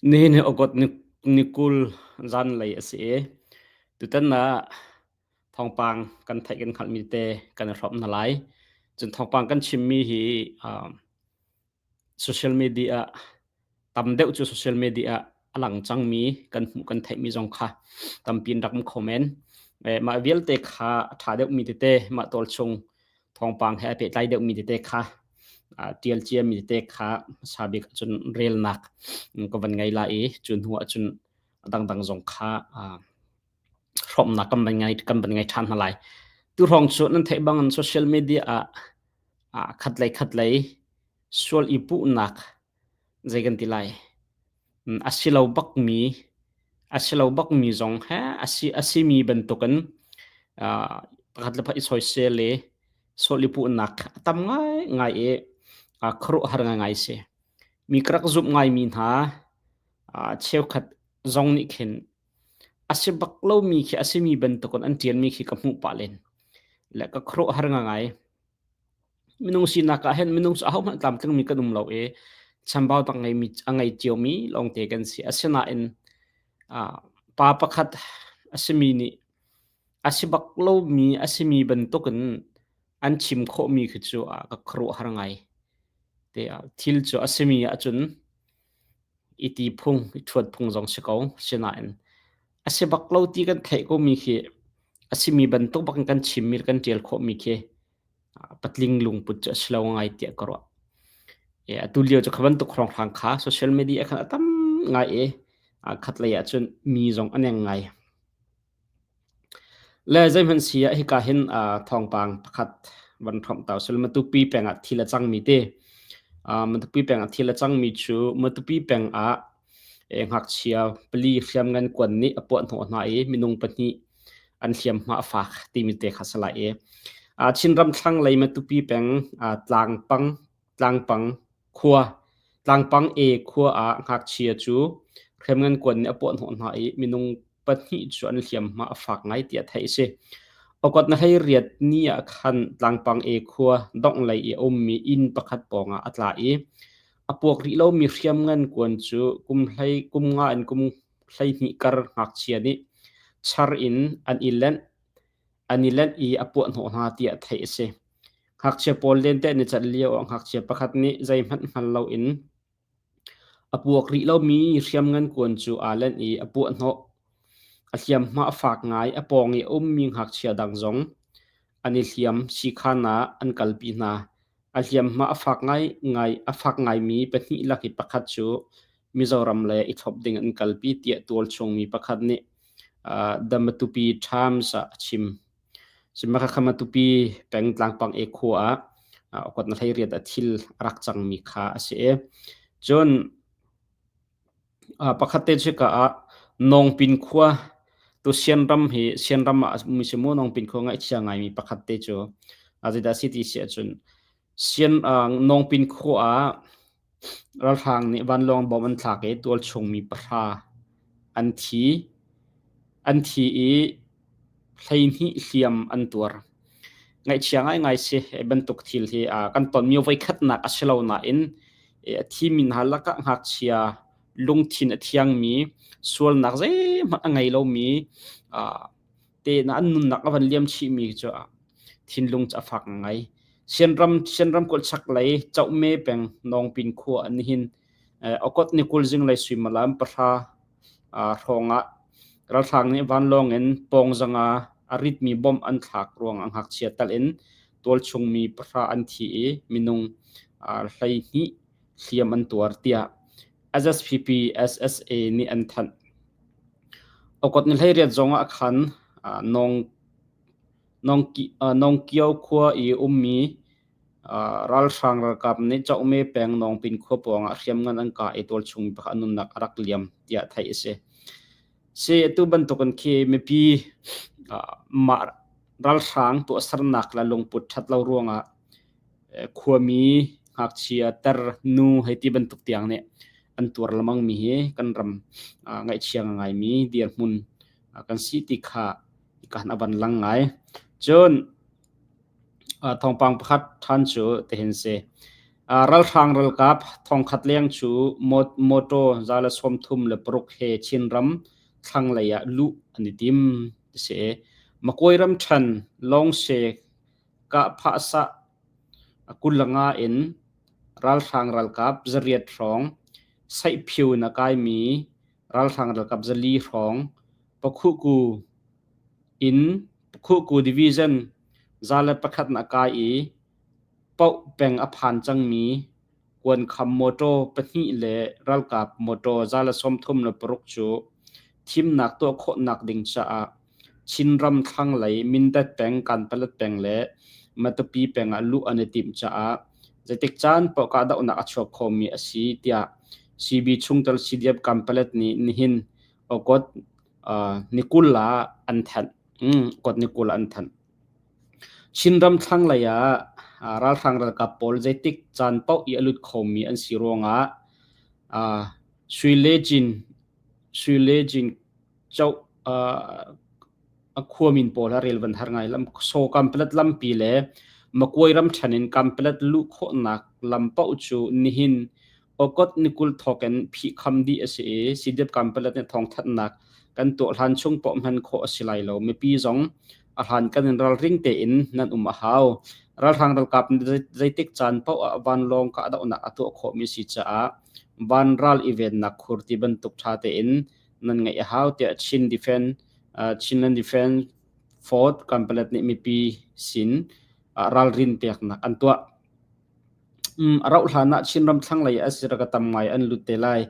Nihin hi August ni 20 zanlei a si i tutan ah thawngpang kan theih kan hngalhmi te kan i hrawmh hna lai. Cun thawngpang kan chimmi hi social media ah tam deuh cu social media ah a lang cangmi kan hmuh kan theihmi zong kha tampi in rak um kho men. Mah vialte kha a ṭha deuhmi tete mah tualchung thawngpang he a pehtlai deuhmi tete kha ṭial ciami tete kha hmasa bik ahcun relnak ka van ngei lai i cu hnu ahcun a dangdang zong kha hrawmnak kan van ngei kan van ngei ṭhan hna lai. Tu hrawng cu nan theih bangin social media ah khatlei khatlei sual i puhnak zei kan ti lai a si lo bakmi a si lo bakmi zong he a si a simi bantukin pakhat le pakhat i soisel i sual i puhnak a tam ngaingai i khuaruahhar ngaingai a si. Mi ka rak zumh ngaimi hna cheukhat zong nih khin a si bak lomi khi a simi bantukin an ṭialmi khi ka hmuh pah len. Le ka khuaruahhar ngaingai. Minung sinak ah hin minung cu ahohmanh tlamtlingmi kan um lo i chambau tak ngeimi a ngei ciomi lawngte kan si. Asinain pa pakhat a simi nih a si bak lomi a simi bantukin an chim khawhmi khi cu ka khuaruahhar ngai. Te thil cu a simi ahcun i ti phung, i ṭhuat phung zong si ko. Sinain a si bak lo ti kan theih komi khi a simi bantuk bak in kan chimmi le kan ṭial khawhmi khi patling lungput cu a si lo ngai tiah ka ruah. Atu lio cu kha bantuk hrawnghrang kha social media khan a tam ngai i khatlei ah cun mi zong a neng ngai. Le zeihmanh si ah hika hin thawngpang pakhat van hrawmh ta usih. Matupi peng ah thil a cangmi ti. Matupi peng ah thil a cangmi cu Matupi peng ah ngakchia pali hriamngan kuan nih a puahhnawh hna i minung pahnih an hliamhma a fak timi te kha si lai i Chinram thlanglei Matupi peng Tlangpang Tlangpang khua Tlangpang E khua ah ngakchia cu hriamngan kuan nih a puahhnawh hna i minung pahnih cu an hliamhma a fak ngai tiah theih a si. Okot na 18 ni ah khan Tlangpang E khua donghlei i a ummi inn pakhat pawngah a tla i a puak rih lomi hriamngan kuan cu kum hlei kum nga in kum 12 kar ngakchia nih char in an i lenh an i lenh i a puahhnawh hna tiah theih a si. Ngakchia pawl lente an i celh lio ah ngakchia pakhat nih zeihmanh hngal loin a puak rih lomi hriamngan kuan cu aa lenh i a puahhnawh. A hliamhma a fak ngai. A pawng i a ummi ngakchia dang zong an i hliam. Siikhan ah an kalpi hna. A hliamhma a fak ngaingai a fak ngaimi pahnih lak i pakhat cu Mizoram le i thlop ding an kalpi tiah tualchung mi pakhat nih The Matupi Times ah a chim. Sihmanhsehlaw Matupi peng tlangpang e khua ah okot na 18 a thil a rak cangmi kha a si i cun pakhat te cu ka ah Nawngpin khua tu Sianram hi Sianram ah mi si mu Nawngpin khua ngaihchia ngaimi pakhat te cu zeidah a si ti si ahcun Sian Nawngpin khua ah ralhrang nih vanlawng bom an thlak i tualchung mi pahra an thi. An thi i 12 hliam an tuar. Ngaihchia ngaingai si hi bantuk thil hi kan tonmi voikhatnak a si lo nain a thimi hna lakah ngakchia lungthin a thiangmi sualnak zeihmanh a ngei lomi te na an nunnak a van liam chihmi cu thinlung cu a fak ngai. Sianram Sianram kulh chaklei Chohme peng Nawngpin khua an hin okot ni 20 zinglei suimilam 10 hrawng ah ralhrang nih vanlawng in pawngzang ah a ritmi bomb an thlak ruangah ngakchia tal in tualchung mi pahra an thi i minung 12 hliam an tuar tiah SSPP SSA nih an thanh. Okot ni 18 zong ah khan Nongkio khua i ummi Ralhrang ralkap nih Chohme peng Nawngpin khua pawngah hriamngan an kah i tualchung mi pakhat a nunnak a rak liam tiah theih a si. Si atu bantukin khi mipi mah ralhrang tuahsernak le lungput ṭhat lo ruangah khuami ngakchia tar nu hei ti bantuk tiang nih an tuar lengmang mi hi kan ram ngaihchia ngaimi dirhmun kan si ti kha kan a van lang ngai. Cun Thawngpang pakhat ṭhan cu tihin si. Ralhrang ralkap thongkhat leng cu mawtaw 136 he Chinram thlanglei ah luh an i tim ti si. Makoi ramṭhen Lawngse kahphahsah 25 in ralhrang ralkap 800 hrawng, Saihphiu in a kaimi ralhrang ralkap 400 hrawng, Pakhuhku in Pakhuhku Division 101 in a kai i Paoh peng a phan cangmi kuankham mawṭaw pahnih le ralkap mawṭaw 136 cu thimnak tuah khawhnak ding caah Chinram thlanglei Mindat peng, Kanpalet peng le Matupi peng ah luh an i timh caah zeitik caan paoh kahdohnak a chuak khomi a si tiah CB chungtel CDF Kanpalet nih nihin August ni 20 ah an thanh. August ni 20 ah an thanh. Chinram thlanglei ah ralhrang ralkap pawl zeitik caan paoh i a lut khomi an si ruangah Sui le Jin coh a khuamin pawl ha rel van har ngai lam so Kanpalet lampi le Makuai ramṭhen in Kanpalet luh khawhnak lam paoh cu nihin Okot ni 20 thawk in phihkham dih a si i CDF Kanpalet nih thawngthanhnak kan tuah hlan chung poah hman khawh a si lai lo. Mipi zong a hlan kan in ralring tein nan um a hau. Ralhrang ralkap nih zeitik caan paoh ah vanlawng kahdohnak a tuah khawhmi si caah vanral i vennak khur ti bantuk ṭha tein nan ngeih a hau tiah Chin Defense Chinland Defense Force Kanpalet nih mipi sin ralrin peknak an tuah. A rauh hlan ah Chinram thlanglei ah a tam ngai an lut te lai.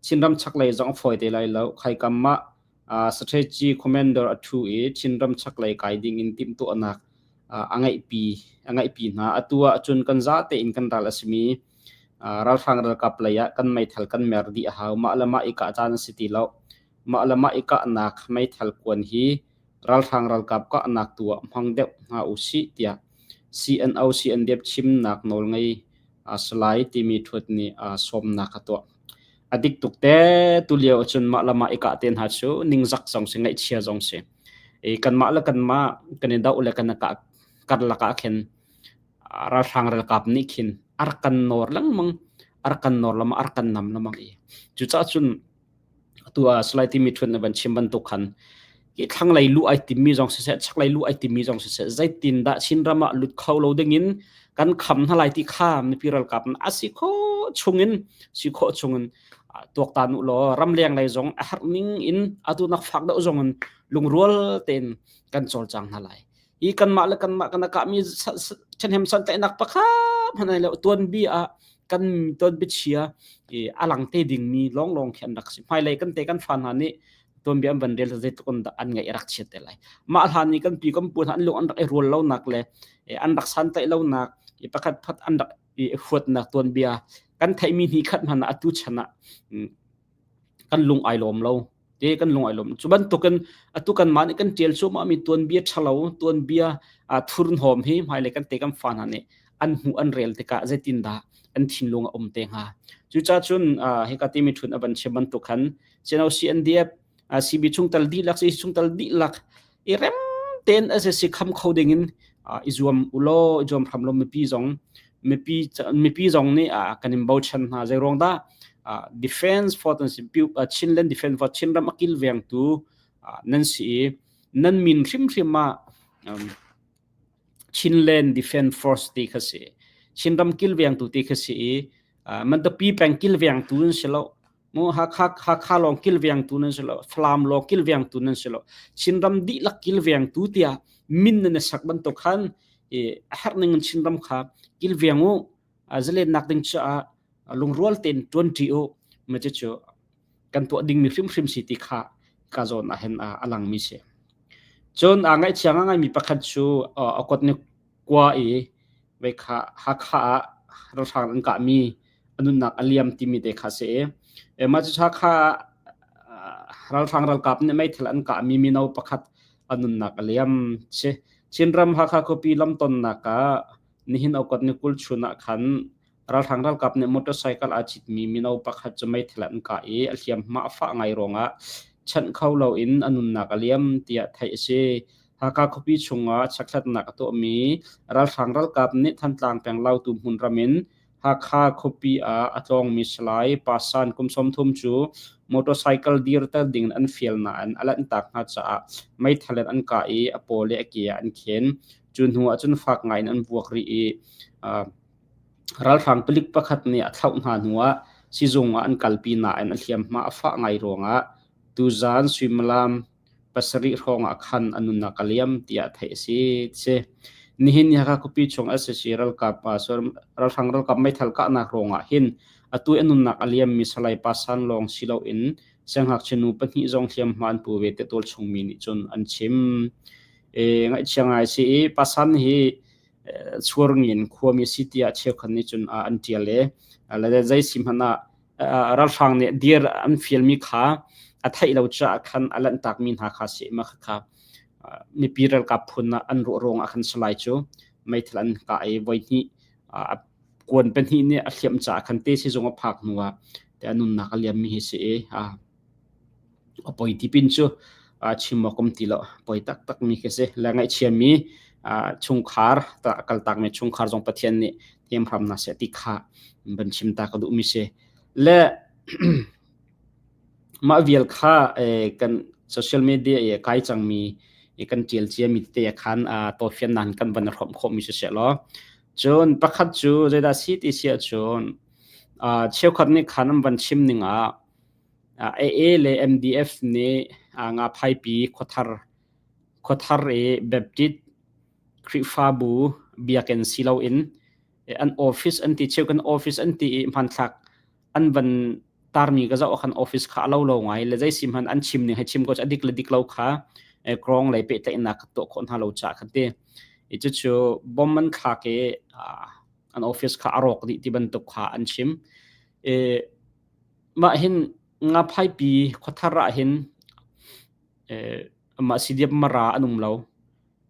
Chinram chaklei zong a fawi te lai lo. Khaikam ah strategy commander a ṭhu i Chinram chaklei kai ding in timhtuahnak a ngeihpi a ngeihpi hna. Atu ah cun kan za tein kan ral a simi ralhrang ralkap lei ah kan meithal kan mer dih a hau. Mah le mah i kah caan a si ti lo. Mah le mah i kahnak meithal kuan hi ralhrang ralkap kahnak tu ah hmang deuh hna usih tiah CNO CNDF chimnak nawlngei Salai timi ṭhuat nih sawmnak a tuah. A dik tuk te tulio ahcun mah le mah i kah te hna cu ningzak zong si ngaihchia zong si. I kanmah le kanmah kan i doh le kan i kah karlak ah khin ralhrang ralkap nih khin a rak kan nawr lengmang a rak kan nawr lengmang a rak kan nam lengmang i cucaah cun Atu ah Salai timi ṭhut na van chim bantuk khan hi thlanglei luh ai timmi zong siseh, chaklei luh ai timmi zong siseh, zeitindah Chinram ah lut kho lo dingin kan kham hna lai ti kha mipi ralkap a si khawh chungin si khawh chungin tuaktan u law ramleng lei zong a herh ning in atu nak fak deuh zong in lungrual tein kan cawlcang hna lai. Hi kanmah le kanmah kan kahmi ṭhenhem santlaihnak pakhat hmanh ai lo tuanbi ah kan tuanbiachia i a lang te dingmi lawnglawng khi an rak si. Hmailei kan te kan fa hna nih tuanbia an van rel zeitluk in dah an ngaih rak chiat te lai. Mah hlan i kan pi kan pu hna an lung an rak i rual lonak le an rak santlaih lonak i pakhat phat an rak i huatnak tuanbia kan theihmi hni khat hmanh ah atu chan ah kan lung ai lawm lo te kan lung ai lawm cu bantukin atu kan mah nih kan tial cuahmah mi tuanbia ṭhalo tuanbia thurhnawm hi hmailei kan te kan fa hna nih an hmuh an rel tikah zeitindah an thinlung a um te hnga cucaah cun hika timi thun a van chim bantuk khan CNO CNDF CB chungtel dihlak CC chungtel dihlak i rem tein SSC kham kho ding in i zuam ulaw i zuam hram lo mipi zong mipi mipi zong nih kan in bochan hna zei ruang dah defense force an si Chinland defense force Chinram a kilvengtu nan si i nan min hrimhrim ah Chinland Defense Force ti kha si Chinram kilvengtu ti kha si i Mandapi peng kilvengtu an si lo Mu Hakha Hakha lawng kilvengtu nan si lo, Falam lawng kilvengtu nan si lo. Chinram dihlak kilvengtu tiah min nan i sak bantuk khan i a herh ning in Chinram kha kilveng u, zalennak ding caah lungrual tein ṭuanṭi u. Ma cucu kan tuah dingmi hrimhrim si ti kha ka zawn ah hin a langmi si. Cun aa ngaihchia ngaimi pakhat cu a kot ni kua i vei kha Hakha ah ralhrang an kahmi a nunnak a liam timi te kha si i mah cu kha ralhrang ralkap nih meithal an kahmi mino pakhat a nunnak a liam si Chinram Hakha khuapi lamtonnak ah nihin okot ni 20 chun ah khan ralhrang ralkap nih motorcycle aa citmi mino pakhat cu meithal an kah i a hliamhma a fah ngai ruangah chanh kho loin a nunnak a liam tiah theih a si. Hakha khuapi chungah chekhlatnak a tuahmi ralhrang ralkap nih Thantlang peng Lautu hmunram in Hakha khuapi ah a tlawngmi Salai Pa San kum 30 cu motorcycle dirter dingin an fial nain a lanhtak hna caah meithal in an kah i a paw le a ke ah an khen. Cu hnu ah cun fak ngai in an vuak rih i ralhrang palik pakhat nih a thlauh hna hnuah sizung ah an kalpi nain a hliamhma a fah ngai ruangah tuzaan suimilam 7 hrawng ah khan a nunnak a liam tiah theih a si. Si. Nihin ni Hakha khuapi chung sac ralkap ralhrang ralkap meithal kahnak ruangah hin atu i a nunnak a liammi Salai Pa San lawng si loin siangngakchia nu pahnih zong hliamhma an pu ve ti tualchung mi nih cun an chim. E, ngaihchia ngai si i Pa San hi Chuarngin khuami si tiah cheukhat nih cun an ṭial i le zei si hmanh ah ralhrang nih dir an fialmi kha a theih lo caah khan a lanhtakmi hna kha si ma kha mipi ralkap phun ah an ruah ruangah khan Salai cu meithal an kah i voihnih a kuan pahnih nih a hliamh caah khan te sizung a phak hnu ah te a nunnak a liammi hi si i a poi tipin cu chim awk um ti lo poi taktak mi khi si le ngaihchiami chungkhar kaltakmi chungkhar zong Pathian nih hnem hram hna seh ti kha van chim ta ka duhmi si le mah vial kha kan social media i kai cangmi kan tial ciami te khan tawfian nan kan van hrawm khawhmi si seh law cun pakhat cu zeidah si ti si ahcun cheukhat nih khan an van chim ning ah AA le MDF nih ngaphaipi khuathar khuathar i Baptist Khrihfabu biakinn si loin an office an ti cheu kan office an ti i hmanthlak an van tarmi ka zoh khan office kha a lo lo ngai le zei sim han an chim ning he chim ko a dik le dik lo kha krong lei pehtlaihnak ka tuah khawh hna lo cha khan ti i cucu bom an thlak i an office kha a rawk dih ti bantuk kha an chim i mah hin ngaphaipi khuathar ah hin mah sidiap mara an um lo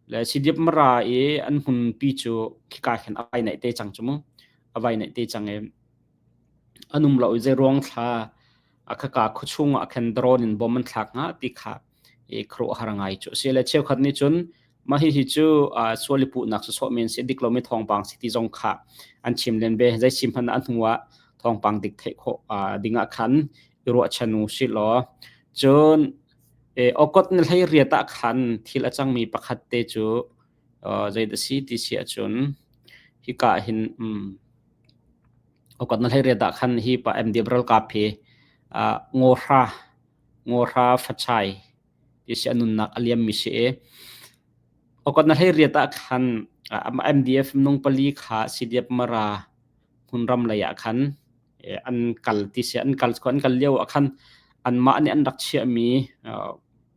Le Sidiap Mara i an hmunpi cu khika khin a vai naih te cang cu mu. A vai naih te cang i an um lo i zeiruang thla a khaka khuachung ah khan drone in bom an thlak hnga ti kha i khuaruahhar ngai cu a si. Le cheukhat nih cun mah hihi cu sual i puhnak sawsawh men si dik lomi thawngpang si ti zong kha an chim len ve. Zei sim hmanh ah a hnu ah thawngpang dik theih khawh ding ah khan i ruahchan u sih law. Cun Okot na hlei riat ah khan thil a cangmi pakhat te cu zeidah si ti si ahcun hika ah hin okot na hlei riat ah khan hi pa MDF ralkap hi ngawhra ngawhra fachai ti si a nunnak a liammi si i okot na hlei riat ah khan MDF minung pali kha CDF Mara hmunram lei ah khan an kal ti si an kal an kal lio ah khan anmah nih an rak chiahmi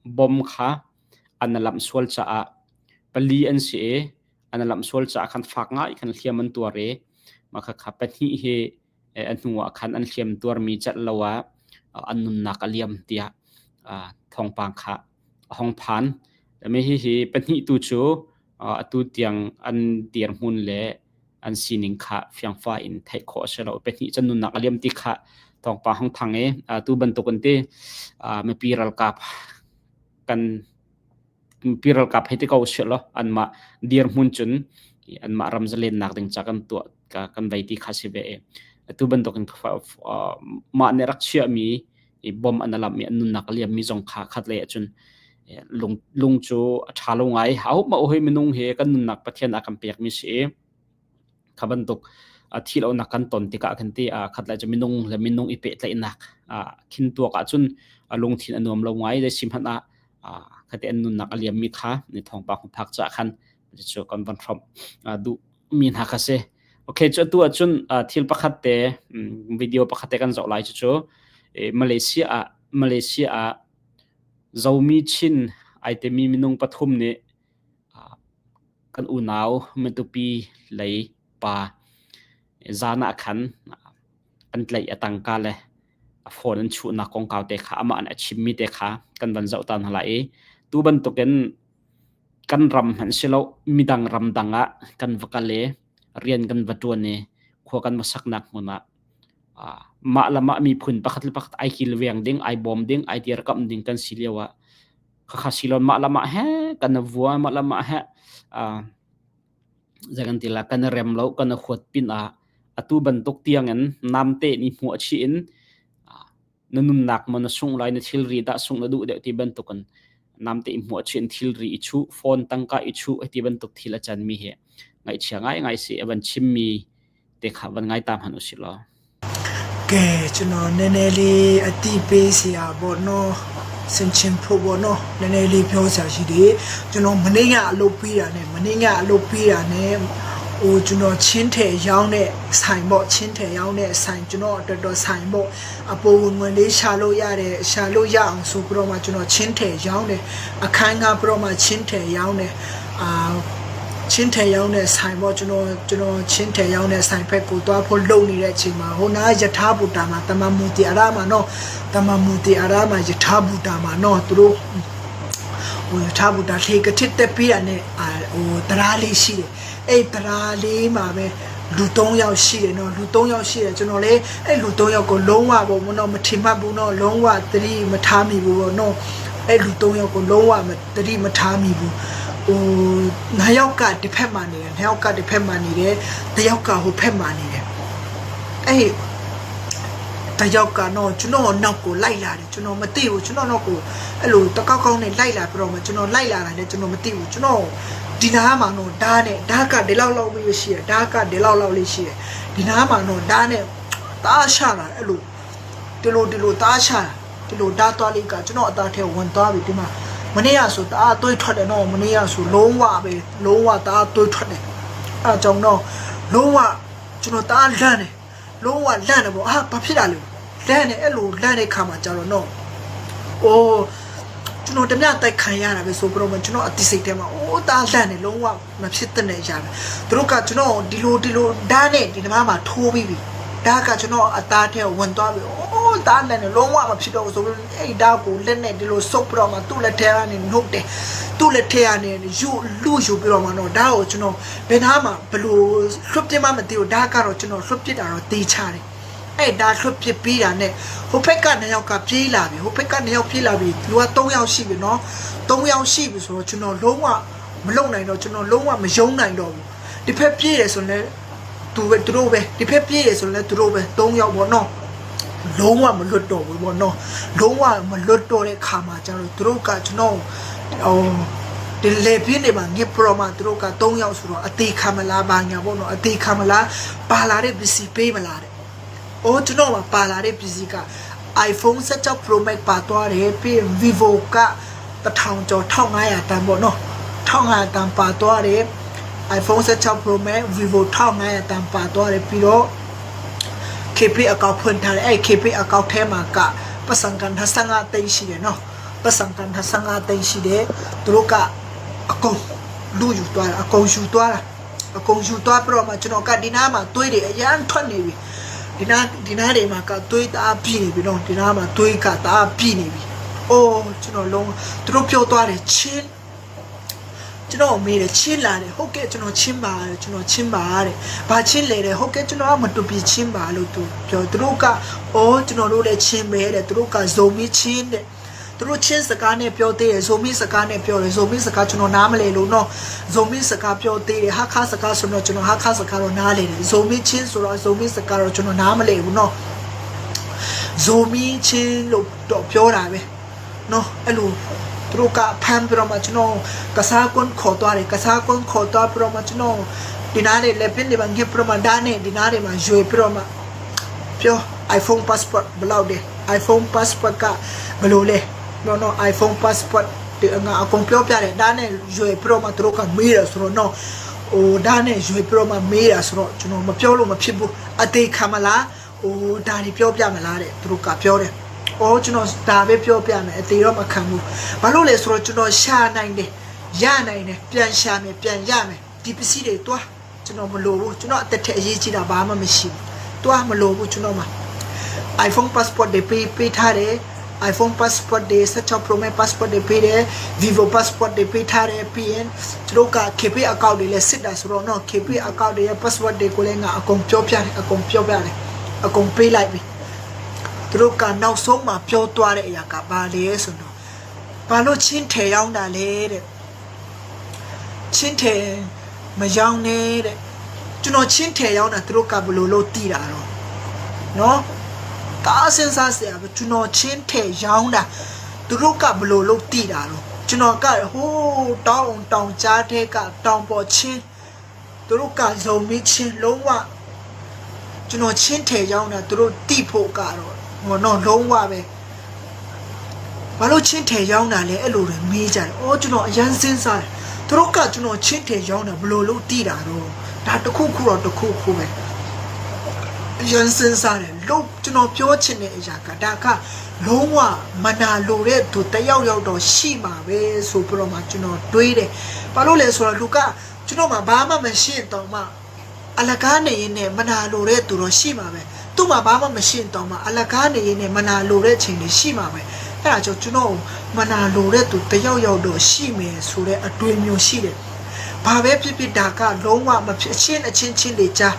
bom kha an lamh sual caah pali an si i an lamh sual caah khan fak ngai khan hliam an tuar i mah kha pahnih hi a hnu ah khan an hliam tuarmi celh lo ah an nunnak a liam tiah thawngpang kha a hong phan. Mi hihi pahnih tu cu atu tiang an dirhmun le an sining kha fiangfa in theih khawh a si lo. Pahnih cun nunnak a liam ti kha thawngpang hong thang i tu bantuk in ti mipi ralkap kan mipi ralkap hei ti ko usih law anmah dirhmun cun anmah ram zalennak ding ca kan tuah kan vei ti kha si ve i atu bantuk in mah nih rak chiahmi i bom an alamh i an nunnak a liammi zong kha khat lei ahcun lung lung cu a ṭha lo ngai. Ahohmah hoi minung hi kan nunnak Pathian a kan pekmi si i kha bantuk thi lonak kan ton tikah kan ti khat lai cu minung le minung i pehtlaihnak khin tuak ahcun lungthin a nuam lo ngai. Zei si hmanh ah khate an nunnak a liammi kha ni thawngpang phak cah khan cu kan van hrawmh duh mi hna kha si. Okay, cu atu ahcun thil pakhat te video pakhat te kan zoh lai cu cu Malaysia ah Malaysia ah Zomi Chin ai timi minung pathum nih kan unau Matupi lei pa zan ah khan an tlaih a tangka le a phone an chuhnak kongkau te kha amah nih a chimmi te kha kan van zoh ta hna lai i tu bantukin kan ram hmanh si lo midang ram dang ah kan va kal i rian kan va ṭuan i khua kan va saknak hmun ah mah le mah miphun pakhat le pakhat ai kilveng ding ai bawm ding ai dirkamh ding kan si lio ah khakha silon mah le mah he kan vua mah le mah he zei kan ti la kan rem lo kan huat pin ah Atu bantuk tiangin namte nih hmuah chih in na nunnak maw na sungh lai, na thilri dah sungh na duh deuh ti bantukin namte i hmuah chih in thilri i chuh, phone tangka i chuh ti bantuk thil a canmi hi ngaihchia ngaingai si. A van chimmi te kha van ngai ta hmanh usih law. ကဲကျွန်တော်နည်းနည်းလေးအတိပေးစရာပေါ့နော်စင်ချင်းဖို့ပေါ့နော်နည်းနည်းလေးပြောစရာရှိတယ်ကျွန်တော်မနေ့ကအလုပ်ပြီးတာနဲ့မနေ့ကအလုပ်ပြီးတာနဲ့ဟိုကျွန်တော်ချင်းထည်ရောင်းတဲ့ဆိုင်ပေါ့ချင်းထည်ရောင်းတဲ့ဆိုင်ကျွန်တော်အတွက်တော့ဆိုင်ပေါ့အပေါ်ဝင်ဝင်လေးရှာလို့ရတယ်ရှာလို့ရအောင်ဆိုပြီးတော့မှကျွန်တော်ချင်းထည်ရောင်းတယ်အခန်းကပြီးတော့မှချင်းထည်ရောင်းတယ်အာ ချင်းထည်ရောင်းတဲ့ဆိုင်ပေါ့ကျွန်တော်ကျွန်တော်ချင်းထည်ရောင်းတဲ့ဆိုင်ဖက်ကိုသွားဖို့လုံနေတဲ့အချိန်မှာဟိုနာယထာဘူတာမှာတမမူတီအရာမှာနော်တမမူတီအရာမှာယထာဘူတာမှာနော်သူတို့ဟိုယထာဘူတာလေကထစ်တက်ပြီးတာနဲ့အာဟိုတရားလေးရှိတယ်အဲ့တရားလေးမှာပဲလူ၃ယောက်ရှိတယ်နော်လူ၃ယောက်ရှိတယ်ကျွန်တော်လည်းအဲ့လူ၃ယောက်ကိုလုံးဝပေါ့မနော်မထင်မှတ်ဘူးနော်လုံးဝသတိမထားမိဘူးပေါ့နော်အဲ့လူ၃ယောက်ကိုလုံးဝသတိမထားမိဘူး ဟိုနှစ်ယောက်ကတစ်ဖက်မှာနေတယ်နှစ်ယောက်ကတစ်ဖက်မှာနေတယ်တစ်ယောက်ကဟိုဖက်မှာနေတယ်အဲ့တယောက်ကတော့ကျွန်တော်နောက်ကိုလိုက်လာတယ်ကျွန်တော်မသိဘူးကျွန်တော်နောက်ကိုအဲ့လိုတကောက်ကောက်နဲ့လိုက်လာပြီးတော့မှကျွန်တော်လိုက်လာတာလည်းကျွန်တော်မသိဘူးကျွန်တော်ဒီနားမှာတော့ဓာတ်နဲ့ဓာတ်ကဒီလောက်လောက်ပဲရှိတယ်ဓာတ်ကဒီလောက်လောက်လေးရှိတယ်ဒီနားမှာတော့ဓာတ်နဲ့တားရှာတာအဲ့လိုဒီလိုဒီလိုတားရှာတာဒီလိုဓာတ်သွားလေးကကျွန်တော်အသားထဲဝင်သွားပြီဒီမှာ မနေ့ကဆိုတအားတွေးထွက်တယ်နော်မနေ့ကဆိုလုံးဝပဲလုံးဝတအားတွေးထွက်တယ်အဲကြောင့်တော့လုံးဝကျွန်တော်တအားလန့်တယ်လုံးဝလန့်တယ်ပေါ့အာဘာဖြစ်တာလဲလန့်တယ်အဲ့လိုလန့်တဲ့ခါမှာကြတော့နော်အိုးကျွန်တော်တမတိုက်ခံရတာပဲဆိုပြီးတော့ကျွန်တော်အတိစိတ်ထဲမှာအိုးတားလန့်တယ်လုံးဝမဖြစ်တဲ့နေရပဲသူတို့ကကျွန်တော်ဒီလိုဒီလိုဓာတ်နဲ့ဒီဓမ္မမှာထိုးပြီးပြီဓာတ်ကကျွန်တော်အသားထဲဝင်သွားပြီအိုးတားလန့်တယ်လုံးဝမဖြစ်တော့ဘူးဆိုပြီးအဲ့ဓာတ်ကိုလက်နဲ့ဒီလိုစုပ်ပြီးတော့မှသူ့လက်ထဲကနေနှုတ်တယ်သူ့လက်ထဲကနေယူလူယူပြီးတော့မှတော့ဓာတ်ကိုကျွန်တော်ဘယ်နာမှာဘလို့လွတ်ပြမှမသိဘူးဓာတ်ကတော့ကျွန်တော်လွတ်ပြတာတော့တေးချတယ်အဲ့ဒါလွတ်ပြပြီးတာနဲ့ဟိုဘက်ကနှစ်ယောက်ကပြေးလာပြီဟိုဘက်ကနှစ်ယောက်ပြေးလာပြီလူက3ယောက်ရှိပြီနော်3ယောက်ရှိပြီဆိုတော့ကျွန်တော်လုံးဝမလုံနိုင်တော့ကျွန်တော်လုံးဝမယုံနိုင်တော့ဘူးဒီဖက်ပြေးတယ်ဆိုရင်သူပဲသူတို့ပဲဒီဖက်ပြေးတယ်ဆိုရင်သူတို့ပဲ3ယောက်ပေါ့နော်လုံးဝမလွတ်တော့ဘူးပေါ့နော်လုံးဝမလွတ်တော့တဲ့ခါမှာကျတော့သူတို့ကကျွန်တော်ဟိုဒီလေပြင်းနေမှာငစ်ပရောမှာသူတို့က3ယောက်ဆိုတော့အသေးခံမလားဘာညာပေါ့နော်အသေးခံမလားပါလာတဲ့ပစ္စည်းပေးမလားတဲ့။အော်ကျွန်တော်မှာပါလာတဲ့ပစ္စည်းက iPhone 16 Pro Max ပါသွားတယ်ပြီးရင် Vivo က1000ကျော်1500တန်ပေါ့နော်1500တန်ပါသွားတယ် iPhone 16 Pro Max Vivo 1500တန်ပါသွားတယ်ပြီးတော့ KP အကောင့်ဖွင့်ထားတယ်အဲ့ KP အကောင့်ထဲမှာကပတ်စံကန်55သိန်းရှိတယ်နော်ပတ်စံကန်55သိန်းရှိတယ်သူတို့ကအကုန်လူယူသွားတာအကုန်ယူသွားတာအကုန်ယူသွားပြီးတော့မှကျွန်တော်ကဒီနားမှာတွေးတယ်အရန်ထွက်နေပြီဒီနားဒီနားတွေမှာကတွေးတာပြည့်နေပြီနော်ဒီနားမှာတွေးကတာပြည့်နေပြီအိုးကျွန်တော်လုံးသူတို့ပြောသွားတယ်ချင်းကျွန်တော်မေးတယ်ချင်းလာတယ်ဟုတ်ကဲ့ကျွန်တော်ချင်းပါတယ်ကျွန်တော်ချင်းပါတဲ့ဘာချင်းလဲတဲ့ဟုတ်ကဲ့ကျွန်တော်ကမတူပီချင်းပါလို့သူပြောသူတို့ကအော်ကျွန်တော်တို့လည်းချင်းပဲတဲ့သူတို့ကဇိုမီချင်းတဲ့သူတို့ချင်းစကားနဲ့ပြောသေးတယ်ဇိုမီစကားနဲ့ပြောတယ်ဇိုမီစကားကျွန်တော်နားမလည်လို့နော်ဇိုမီစကားပြောသေးတယ်ဟာခါစကားဆိုတော့ကျွန်တော်ဟာခါစကားတော့နားလည်တယ်ဇိုမီချင်းဆိုတော့ဇိုမီစကားတော့ကျွန်တော်နားမလည်ဘူးနော်ဇိုမီချင်းလို့တော့ပြောတာပဲနော်အဲ့လိုသူတို့ကဖမ်းပြီးတော့မှကျွန်တော်ကစားကွန်းခေါ်သွားတယ်ကစားကွန်းခေါ်သွားပြီးတော့မှကျွန်တော်ဒီနားလေးလက်ပင်တွေမှာငှက်ပြီးတော့မှဒါနဲ့ဒီနားတွေမှာရွေပြီးတော့မှပြော iPhone passport ဘယ်လောက်လဲ iPhone passport ကဘယ်လိုလဲနော်နော် iPhone passport ဒီငါအကုန်ပြောပြတယ်ဒါနဲ့ရွေပြီးတော့မှသူတို့ကမေးတယ်ဆိုတော့နော်ဟိုဒါနဲ့ရွေပြီးတော့မှမေးတာဆိုတော့ကျွန်တော်မပြောလို့မဖြစ်ဘူးအသေးခံမလားဟိုဒါတွေပြောပြမလားတဲ့သူတို့ကပြောတယ်အော်ကျွန်တော်ဒါပဲပြောပြမယ်အသေးတော့မခံဘူးဘာလို့လဲဆိုတော့ကျွန်တော်ရှာနိုင်တယ်ရနိုင်တယ်ပြန်ရှာမယ်ပြန်ရမယ်ဒီပစ္စည်းတွေတွားကျွန်တော်မလိုဘူးကျွန်တော်အသက်ထက်အရေးကြီးတာဘာမှမရှိဘူးတွားမလိုဘူးကျွန်တော်မှာ iPhone passport တွေပေးပေးထားတယ် iPhone passport တွေ16 Pro Max passport တွေပေးတယ် Vivo passport တွေပေးထားတယ်ပြီးရင်သူတို့က KP account တွေလည်းစစ်တာဆိုတော့နော် KP account တွေရဲ့ password တွေကိုလည်းငါအကုန်ပြောပြတယ်အကုန်ပြောပြတယ်အကုန်ပေးလိုက်ပြီသူတို့ကနောက်ဆုံးမှပြောသွားတဲ့အရာကဘာလဲဆိုတော့ဘာလို့ချင်းထည်ရောင်းတာလဲတဲ့ချင်းထည်မရောင်းနဲ့တဲ့ ကျွန်တော်ချင်းထဲရောက်တာသူတို့ကဘလို့လို့တီးတာတော့နော်တအားစဉ်းစားစရာပဲကျွန်တော်ချင်းထဲရောင်းတာသူတို့ကဘလို့လို့တီးတာတော့ကျွန်တော်ကဟိုးတောင်းတောင်ကြားတဲ့ကတောင်ပေါ်ချင်းသူတို့ကဇုံမီချင်းလုံးဝကျွန်တော်ချင်းထဲရောင်းတာသူတို့တီးဖို့ကတော့ဟိုတော့လုံးဝပဲဘာလို့ချင်းထဲရောင်းတာလဲအဲ့လိုတွေမေးကြတယ်။အော်ကျွန်တော်အရန်စဉ်းစားတယ်။သူတို့ကကျွန်တော်ချင်းထဲရောင်းတာဘလို့လို့တီးတာတော့ဒါတခုခုတော့တခုခုပဲအရန်စဉ်းစားတယ်လို့ကျွန်တော်ပြောချင်တဲ့အရာကဒါကလုံးဝမနာလိုတဲ့သူတယောက်ယောက်တော့ရှိမှာပဲဆိုပြီးတော့မှကျွန်တော်တွေးတယ်။ဘာလို့လဲဆိုတော့လူကကျွန်တော်မှဘာမှမရှိရင်တော့မှအလကားနေရင်နဲ့မနာလိုတဲ့သူတော့ရှိမှာပဲ။သူ့မှာဘာမှမရှိရင်တော့မှအလကားနေရင်နဲ့မနာလိုတဲ့ချိန်တွေရှိမှာပဲ။အဲ့ဒါကြောင့်ကျွန်တော်မနာလိုတဲ့သူတယောက်ယောက်တော့ရှိမယ်ဆိုတဲ့အတွေးမျိုးရှိတယ်။ဘာပဲဖြစ်ဖြစ်ဒါကလုံးဝမဖြစ်ချင်းအချင်းချင်းတွေကြား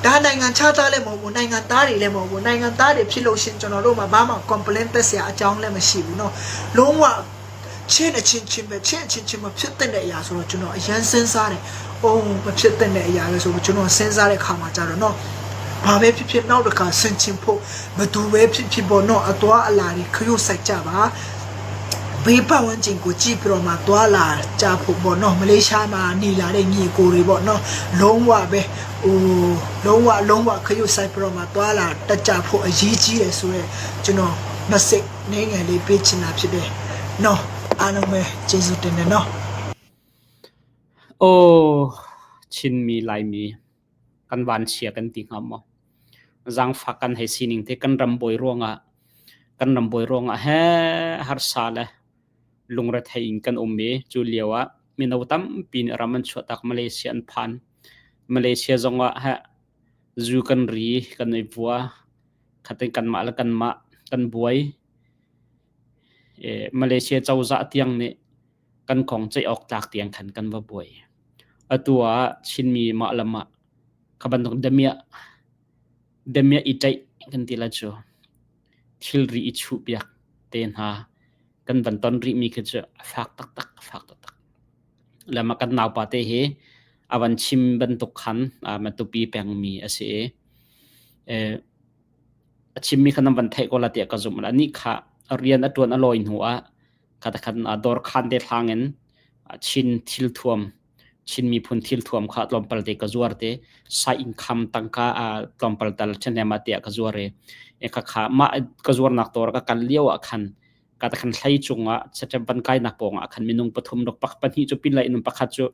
ဒါနိုင်ငံခြားသားလည်းမဟုတ်ဘူးနိုင်ငံသားတွေလည်းမဟုတ်ဘူးနိုင်ငံသားတွေဖြစ်လို့ရှင်ကျွန်တော်တို့မှာဘာမှ complaint တက်စရာအကြောင်းလည်းမရှိဘူးနော်လုံးဝချင်းအချင်းချင်းပဲချင်းအချင်းချင်းမဖြစ်တဲ့အရာဆိုတော့ကျွန်တော်အရန်စဉ်းစားတယ်။အိုးမဖြစ်တဲ့အရာပဲဆိုတော့ကျွန်တော်စဉ်းစားတဲ့ခါမှာကြတော့နော်ဘာပဲဖြစ်ဖြစ်နောက်တစ်ခါဆင်ချင်ဖို့ဘသူပဲဖြစ်ဖြစ်ပေါ့နော်အသွားအလာတွေခရုစိုက်ကြပါဘေးပတ်ဝန်းကျင်ကိုကြည့်ပြီးတော့မှသွားလာကြဖို့ပေါ့နော်မလေးရှားမှာနေလာတဲ့ညီကိုတွေပေါ့နော်လုံးဝပဲဟိုလုံးဝလုံးဝခရုစိုက်ပြီးတော့မှသွားလာတက်ကြဖို့အရေးကြီးတယ်ဆိုတော့ကျွန်တော် message နေငယ်လေးပေးချင်တာဖြစ်တယ်နော်အားလုံးပဲကျေးဇူးတင်တယ်နော် Aw, Chinmi Laimi kan vanchia kan ti hnga maw? Zaangfak kan hei sining te kan ram bawi ruangah kan ram bawi ruangah he harsa le lungrethei in kan um i cu lio ah mino tampi nih ram an chuahtak Malaysia an phan. Malaysia zongah he zu kan ri kan i vua khatin kanmah le kanmah kan buai. Malaysia cozah tiang nih kan kong ceih awk tlak tiang khan kan va buai. Atu ah Chinmi mah le mah kha bantuk damiah damiah i ṭaih kan ti la cu thilri i chuhpiak te hna kan van ton rihmi khi cu a fak taktak a fak taktak. Le mah kan naupa te hi a van chim bantuk khan Matupi pengmi a si i a chimmi kha nan van theih ko la tiah ka zumh. Anih kha rian a ṭuan a lawi hnu ah khatakhat dawr khan te thlang in Chin thilthuam Chin miphun thilthuam kha tlawmpal te ka zuar te sai income tangka tlawmpal tal ṭhahnem ah tiah ka zuar i khakha mah ka zuarnak dawr ka kal lio ah khan katakhan hlei cungah chatep van kainak pawng ah khan minung pathum rok pak pahnih cu pin lai in pakhat cu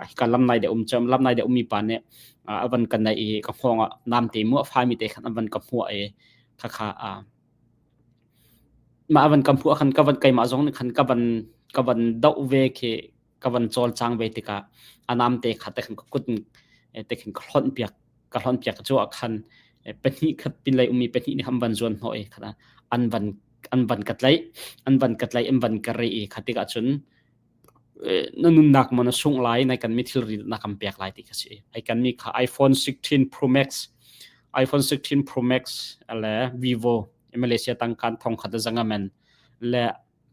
hika lam nai de um cham lam nai de ummi pa nih a van kan nai i ka hngawng ah namte mu a fami te khan an van ka hmuah i khakha mah a van ka hmuh ah khan ka van keimah zong nih khan ka van ka van doh ve khi ka van cawlcang ve tikah a namte kha te khan ka kut te khin ka hlonh piak ka hlonh piak cu ah khan pahnih khat pinlei ummi pahnih nih an van zuan hnawh i khan an van an van ka tlaih an van ka tlaih an van ka reh i kha tikah cun na nunnak maw na sungh lai nai kan mi thilri na kan pek lai ti kha si ai kan mi kha iPhone 16 Pro Max iPhone 16 Pro Max le Vivo Malaysia tangkan thong khat zanga men le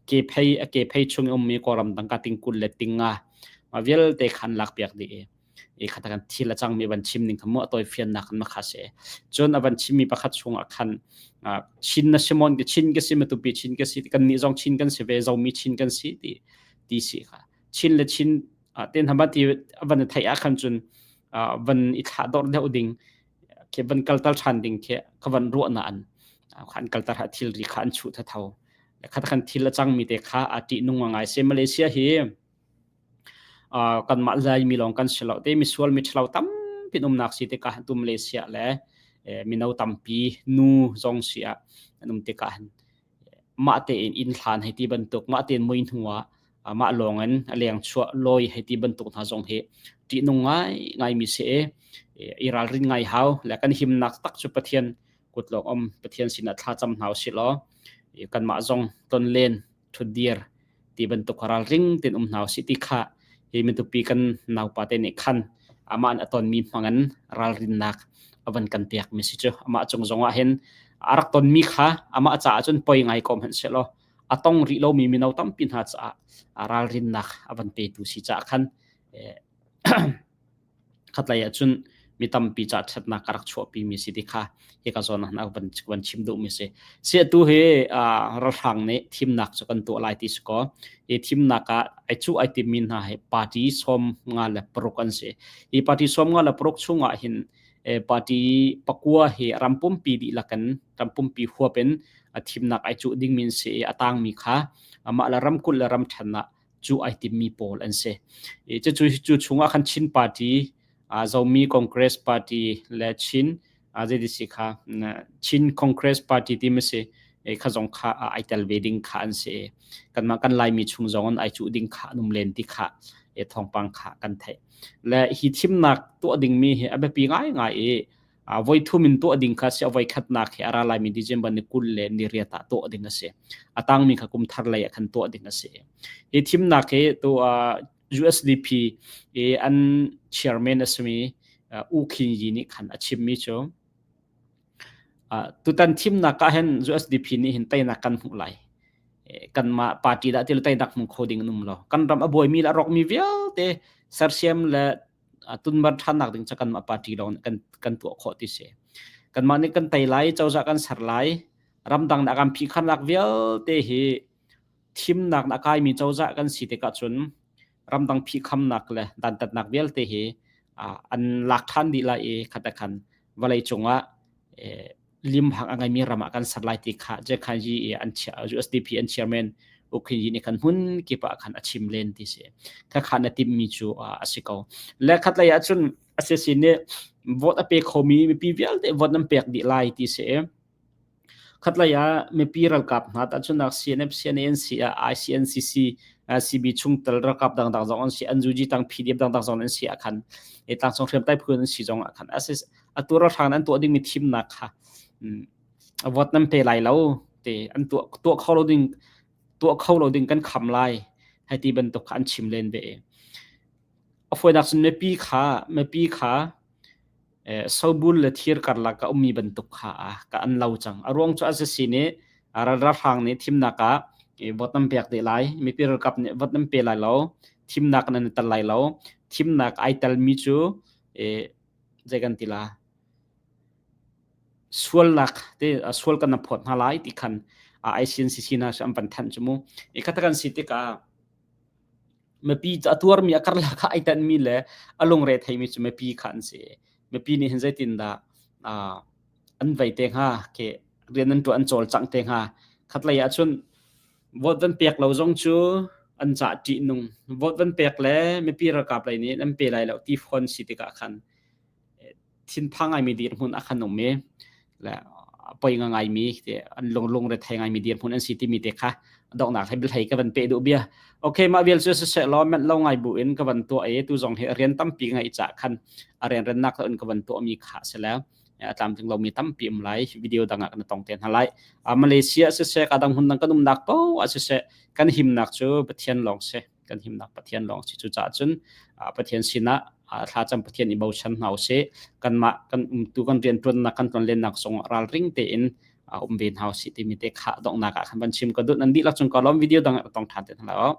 ke phei a ke phei chung ummi kawlram tangka tingkul le tinga ma vialte khan lak piak dih i i khata kan thil a cangmi van chim ning kha mu a tawi fiannak kan ma kha se cun a van chimmi pakhat chung ah khan Chin na simon ke Chin ke si matupi Chin ke si kan nih zong Chin kan si ve zomi Chin kan si ti ti si kha Chin le Chin ten hamba ti van thai ah khan cun van i thlah dor deuh ding ke van kaltal than ding ke ka van ruah na an khan kaltar ha thil ri kha an chu tha tho khat khan thil a cangmi te kha a ṭih nung ngai se Malaysia hi kanmah Laimi lawng kan si lo te misual miṭhalo tampi umnak si tikah tu Malaysia le mino tampi nu zong si ah an um tikah hin mah tein inn hlan hei ti bantuk mah tein mui hnu ah mah lawng in a leng chuah lawi hei ti bantuk hna zong hi ṭihnung ngai ngaimi si i i ralrin ngai hau le kan himnak tak cu Pathian kut lawng um Pathian sinah thla cam hna usih law kanmah zong tonlen ṭhutdir ti bantuk ralring tein um hna usih ti kha hi mitupi kan naupa te nih khan amah an a tonmi hmangin ralrinnak a van kan pek mi si cu amah cung zongah hin a rak tonmi kha amah caah cun poi ngai ko hmanh sehlaw a tong rih lomi mino tampi hna caah ralrinnak a van petu si caah khan khatlei ah cun Mi tampi ca ṭhatnak ka rak chuahpi mi si ti kha hika zawn ah van van chim duh mi si. Si atu hi ralhrang nih thimnak cu kan tuah lai ti si kaw hi thimnak ah ai cu ai tim mi hna hi party 56 an si. Hi party 56 chungah hin party pakua hi ram pumpi dihlak in ram pumpi huap in a thimnak ai cuh ding min si i a tangmi kha amah le ramkulh le ramṭhen ah cu ai timmi pawl an si. Cucu cu chungah khan Chin Party, Zomi Congress Party le Chin ZDC kha Chin Congress Party ti ma si kha zong kha ai tel ve ding kha an si. Kanmah kan Laimi chung zong in ai cuh ding kha an um len ti kha thawngpang kha kan theih. Le hi thimnak tuah dingmi hi a biapi ngaingai i voi thum in tuah ding kha si a voi khatnak hi a ra laimi December ni 28 ah tuah ding a si. A tangmi kha kum thar lei ah khan tuah ding a si. Hi thimnak hi tu USDP i an chairman a simi U Khin Yi nih khan a chimmi cu tutan thimnak ah hin USDP nih hin teinak kan hmuh lai. Kanmah party dah til teinak hmu kho ding an um lo. Kan ram a buaimi le a rawkmi vialte sersiam le tunmer ṭhannak ding cu kanmah party lawng nih kan kan tuah khawh ti si. Kanmah nih kan tei lai, cozah kan ser lai, ramdang nih a kan phihkhannak vialte hi thimnak a kaimi cozah kan si tikah cun ramdang phihkhamnak le dantatnak vialte hi an lak ṭhan dih lai i khat khan vawlei cungah limhang a ngeimi ram ah kan ser lai ti kha Jekhanji i an USDP an chairman U Khin Yi nih khan hmun kip ah khan a chim len ti si. Kha kha na timmi cu a si ko. Le khat lei ah cun a si si nih vote a pe khomi mipi vialte vote nan pek dih lai ti si. Khat lei ah mipi ralkap hna tahchunnak CNF, CNANC, ICNCC, CB chungtel ralkap dangdang zong an si, NUG tang PDF dangdang zong an si ah khan tlangcung hriamtlai phu an si zong ah khan atu ralhrang an tuah dingmi thimnak kha vote nan pe lai lo te an tuah tuah kho lo ding tuah kho lo ding kan kham lai hei ti bantuk kha an chim len ve. A fawinak cun mipi kha sobul le thir karlak a ummi bantuk kha ka an lo cang. A ruang cu a si nih ralhrang nih thimnak ah vote nan pek dih lai, mipi ralkap nih vote nan pe lai lo, thimnak nan i tel lai lo, thimnak ai telmi cu zei kan ti la sualnak te sual kan na phawt hna lai ti khan ICNCC hna an van thanh cu mu. I kha kan si tikah mipi a tuarmi a karlak ah ai tanmi le a lungre theimi cu mipi kha an si. Mipi nih hin zeitindah an vei te hnga ke rian an ṭuan an cawlcangh te hnga. Khatlei ah cun vote van pek lo zong cu an cah ṭihnung. Vote van pek le mipi ralkap lei nih an pe lai lo ti fawn si tikah khan thinphang ngaimi dirhmun ah khan um i le poi ngaimi te an lung lungre thei ngaimi dirhmun an si timi te kha donghnak he biahlei ka van pe duh bia. Okay, mah vial cu siseh law manh lo ngai bu in ka van tuah i tu zong hi rian tampi ngai ca khan a rian rennak in ka van tuah mi kha si le a tlamtling lomi tampi um lai. Video dang ah kan tong te hna lai. Malaysia siseh ka dang hun dang kan umnak po ah siseh kan himnak cu Pathian lawng si. Kan himnak Pathian lawng si. Cucaah cun Pathian sinah thlacam Pathian i bochan hna usih. Kanmah kan umtu kan rianṭuannak kan tlonlennak zong ralring tein um ve hna usih timi te kha donghnak ah khan van chim ka duh. Nan dihlak cung ka lawm. Video dang ah tong ṭhan te hna lai.